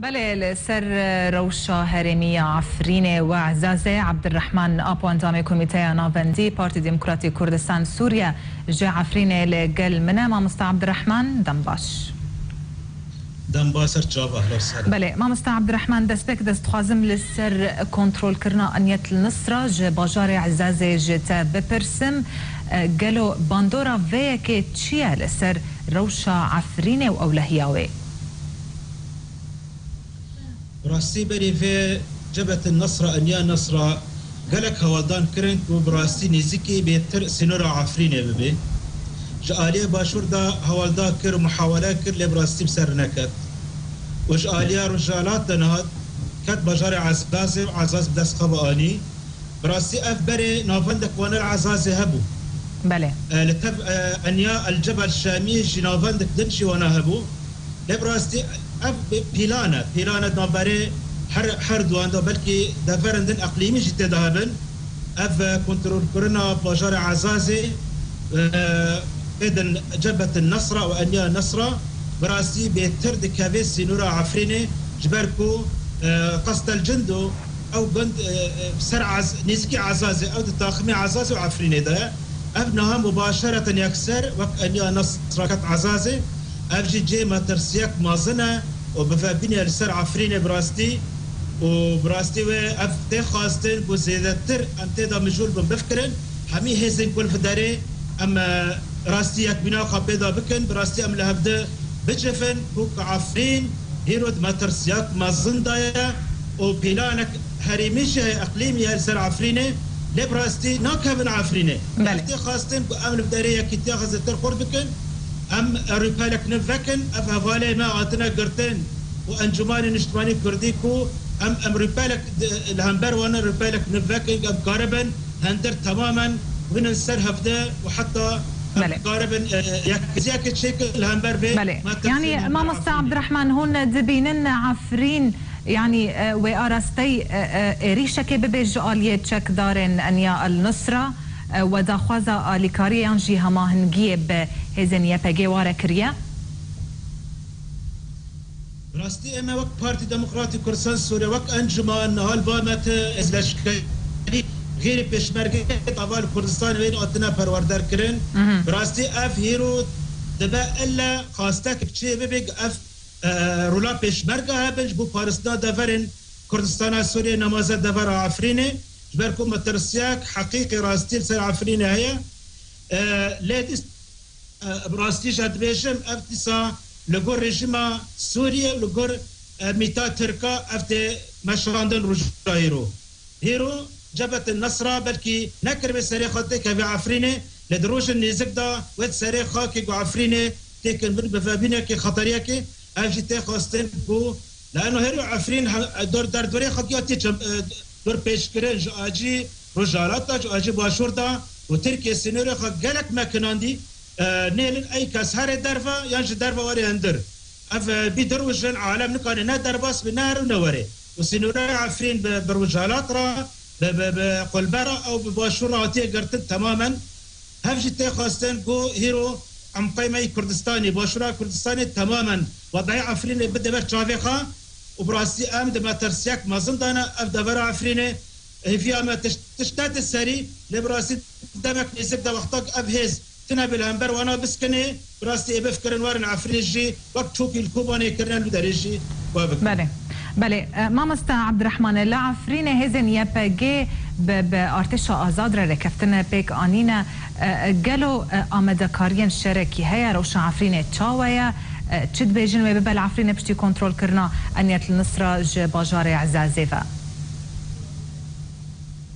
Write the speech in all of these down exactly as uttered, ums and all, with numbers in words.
Belê, li ser rewşa herêmî ya Efrînê û Ezazê, Ebdirrehman Apo, endamê Komîteya Navendî Partî Demokratîk Kurdistan Sûriye ji Efrînê li gel min e. Mamosta Ebdirrehman, dem baş. Dem baş ser çava, ehla sehla. Belê, Mamosta Ebdirrehman, destpêk de ez dixwazim li ser kontrolkirina Enyet Nusra ji bajarê Ezazê ji te bipirsim. E, gelo bandora vê yekê çi ye li ser rewşa Efrînê û ewlehiya wê? Bi rastî berî vê Cebhetin Nesra, Enya Nesra gelek hewldan kirin ku bi rastî nêzîkî bêtir sînora Efrînê bibe. Ji aliyê Başûr de hewlda kir û muhawele kir, lê bi rastî bi ser neket. Û ji aliya Rojhilat de niha ket bajarê Ezazê û Ezaz bi dest xwe ve anî. Bi rastî ev berê navendek wana li Ezazê hebû. Belê. E, li tev, e, Enya El Cebel Şamî jî navendek din jî wana hebû. Lê bi rastî ev bi pîlan e. Pîlan e navberê her, her duwan de belkî deverên din eqlîmî jî tê de hebin. Ev, e, kontrolkirina bajarê Ezazê, e, bêdin Cebhetin Nesra û Enya Nesra bi rastî bêtir dikeve sînora Efrînê, ji ber ku, e, Qestel Cindo ew gund, e, e, ser Ez-, nêzîkî Ezazê, ew di taximê Ezazê û Efrînê de ye. Ev niha mubaşereten yekser wek Enya Nesra ket Ezazê. Ev jî cê metirsiyek mezin e û bi vebînê li ser Efrînê bi rastî û bi rastî wê ev tê xwestin ku zêdetir em tê de mijûl bin bifikirin. Hemî hêzên ku li vê derê em, e, rastî yekbîna xwe pê de bikin, bi rastî em li hevdi bicifin ku, ku Efrîn hîro di metirsiyek mezin de ye û pîlanek herêmî jî heye, eqlîmî heye li ser Efrînê, lê bi rastî nakevin Efrînê. Belê. Ev tê xwestin ku em li vê derê yekîtiya xwe zêdetir xurt bikin, em rûpelek nû vekin, ev hevalê me hatine girtin û Encûmanê Niştimanî Kurdî ku em, em rûpelek di, li hember wan rûpelek nû vekin, em karibin, hundir temamen binin ser hevde û heta em Belê. karibin, e, e, yekitiyeke çêkin li hember vê Belê. metirsiyê Yanî, me Mamosta Efrînê. Ebdirehman, hûn dibînin Efrîn, yanî, e, wê arastey, e, e, êrîşekê bibe ji aliyê çekdarên Enya El Nusra, e, we daxwaza alîkariyê yan jî hemahingiyê bi hêzên Y P G ware kiriye? Bi rastî eme wek Partî Demokratîk Kurdistan Sûriye, wek encûman niha li ba me ti ez leşkerî, xêrî pêşmerge ava li Kurdistan wê hatine perwerder kirin. Mhm. Bi rastî ev hîro dibe elle xastek çê bibe, ev, e, rola pêşmerge hebin ji bo parastina deverên Kurdistana Sûriye, nemaze devera Efrînê, ji ber ku metirsiyek heqîqî rastî li ser Efrînê heye. E, lê dîs-, e, bi rastî jî dibêjim, ev dîsa li gor rejîma Sûriyê û li gor, e, mîta Tirka ev tê meşandin roja hîro. Hîro Cebhetin Nesra belkî nekiribe serê xwe têkeve Efrînê, lê di rojên nêzik de wê di serê xakê ku Efrînê têkin bin bi vebînekê xeteriyekê, ev jî tê xwestin ku li eno hêro Efrîn he-, dor derdorê xwe giya tê çem-, e, dorpêçkirin ji acî Rojhilat de, ji acî Başûr de û Tirkiye sînorê xwe gelek mekinandî, e, nêlin ey kes herê derve yan ji derve were hundir. Ev, e, bî du roj in alem nikane ne derbas be, ne here û ne were. Û sînorê Efrîn bi, bi Rojhilat re, bi, bi, bi Qulbe re ew bi Başûr re hatiye girtin temamen. Hev jî tê xwestin ku hîro emqey me yê Kurdistanê, Başûra Kurdistanê temamen wedayê Efrînê bide ber çavê xwe û bi rastî em di metirsiyek mezin de ne. Ev devera Efrînê, hêviya me tişt, tişt nete serî, lê bi rastî demek nêzik de wexta ku ev hêz tune bi li hember wana biskinê, bi rastî ê bifikirin werin Efrînê jî wek çokî li Kobanê kirine li derê jî we bikin. Belê. Belê. E, mamosta Ebdirehman, li Efrînê hêzên Y P G bi, bi artêşa azad re rêkeftine pêk anîne. E, e, gelo, e, amadekariyên şerekî heye? Rewşa Efrînê çawa ye? E, çi dibêjin wê bibe li Efrînê piştî kontrolkirina Enyet El Nusra ji bajarê Ezazê ve?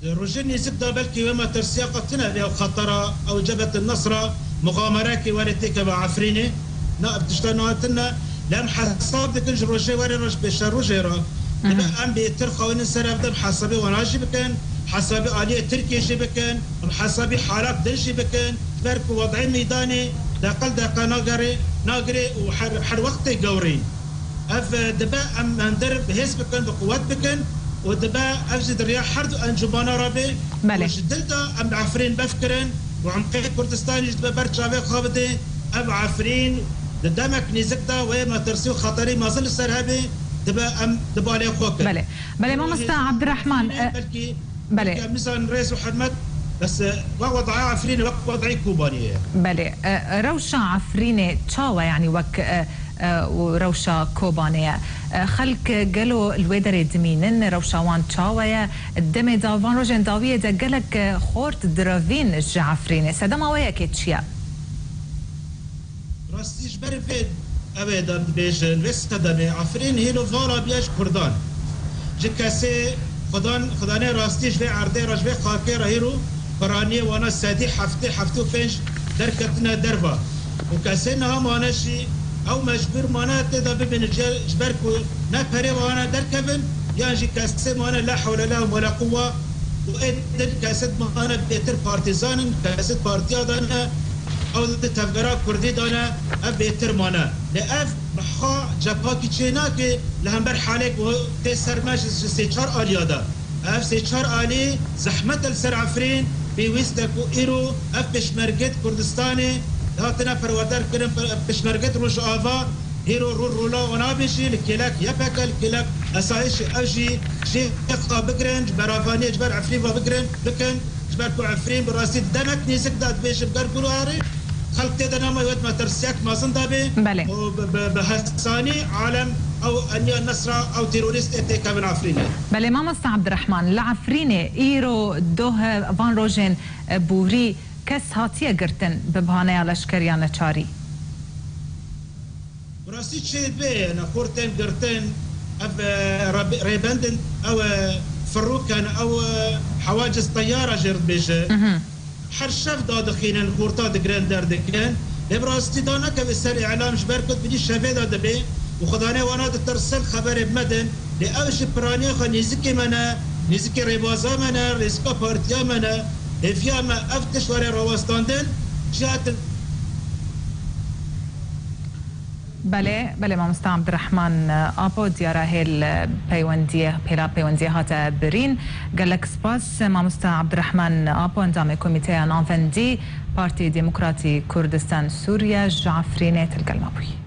Di rojê nêzik de belkî wê metirsiyaka tune vê ew xetera ew Cebhet El Nesra muxamerekê were têkeve Efrînê. Na ev tişta niha tune. Lê em hesab dikin ji rojê were roj pêşerojê re. Dibe em bêtir xewînin ser ev de em hesabê wana jî bikin, hesabê aliyê Tirkiyê jî bikin, em hesabê halat din jî bikin. Ji ber ku wedayê meydanê deqil deqa nagere, nagirê û her, her wext tê gewrîn. Ev, e, dibe em hundir bi hêz bikin, bi quwet bikin û dibe ev jî di riya her du encûmana re bê. Belê. Û ji dil de em Efrîn bef kirin û emqê Kurdistanê jî dibe ber çavê xwe bidê. Ev Efrîn di demek nêzik de wê metirsî û xeterî mezin li ser hebê. dibe em di balê xwe kin. Belê. Belê, mamosta Abdurrahman, e, belkî, belê. Belkî em nizanin rêz û hurmet, bes, e, wek wedaya Efrînê, wek wedayê Kobaniyê ye. Belê. E, rewşa Efrînê çawa, yanî wek, e, e, û rewşa Kobanê ye? E, xelk gelo li wê derê dimînin, rewşa wan çawa ye? Demê da van rojên dawiyê de gelek, e, xort direvîn ji Efrînê. Sedema wê yekê çi ye? Rastî ji ber vê ew ê de dibêjin, vê sedemê Efrîn hîro vala biya ji Kurdan. Ji kesê Xudan, Xudanê rastî ji vê erdê re, ji vê xakê re hîro piraniyê wana sedî heftê, heftê û pênc derketine derva. Û kesê niha mane jî ew mecbûr mane tê de bibînin, ji, ji ber ku ne perê wana derkevin, yan jî kesê mane la hewle lehum wela quwwa, û ê din kesê mane bêtir partîzan in, kesê partiya de ne, ew di tevgera kurdî de ne, ev bêtir mane. Lê ev bi xwe cepakî çê nake, li hember halê ku tê ser me ji, ji sê çar aliya de. Ev sê çar alî zehmet e li ser Efrîn, pêwîst e ku îro ev pêşmergêt Kurdistanê hatine perwerder kirin, pe-, pêşmergêt Rojava, hêro rû rola wana bê jî li kêlek Y P G, li kêlek esayişê ew jî jê xwe bigirin, ji beravaniyê ji ber Efrîn ve bigirin, bikin, ji ber ku Efrîn bi rastî di demek nêzik de dibêjin ger guharê, xelk tê de nema wê metirsiyek mezin de bê. Belê. Û bi, bi, bi hesanî alem ew eniya Nesra, ew terorîst ê têkevin Efrînê. Belê, mamosta Abdurrahman, li Efrînê îro doh van rojên, e, borî kes hatiye girtin bi bahaneya leşkeriya neçarî? Bi rastî çê bê, ne xort tên girtin, ev, e, reb-, rêbendin, ew, e, firûk in, ew, e, hewaciz teyara jê re dibêje. Mhm. Her şev dadixînin, xorta digirin, derdikin. Lê bi rastî da nekeve ser îlam, ji ber ku di binî şevê de dibe û Xudanê wana ditirsin, xeberê bi me din. Lê ew ji piraniya xwe nêzikê me ne, nêzikê rêbaza me ne, nêzika partiya me ne. Hêviya me ev tişt were rawestandin, cihatin. Belê, belê, mamosta Abdurrahman Apo, diyara hêl peywendiyê, pêla peywendiyê hate birîn. Gelek spas, mamosta Abdurrahman Apo, endamê Komîteya Navendî, Partî Demokratî Kurdistan Sûriye, ji Efrînê til gel me bûyî.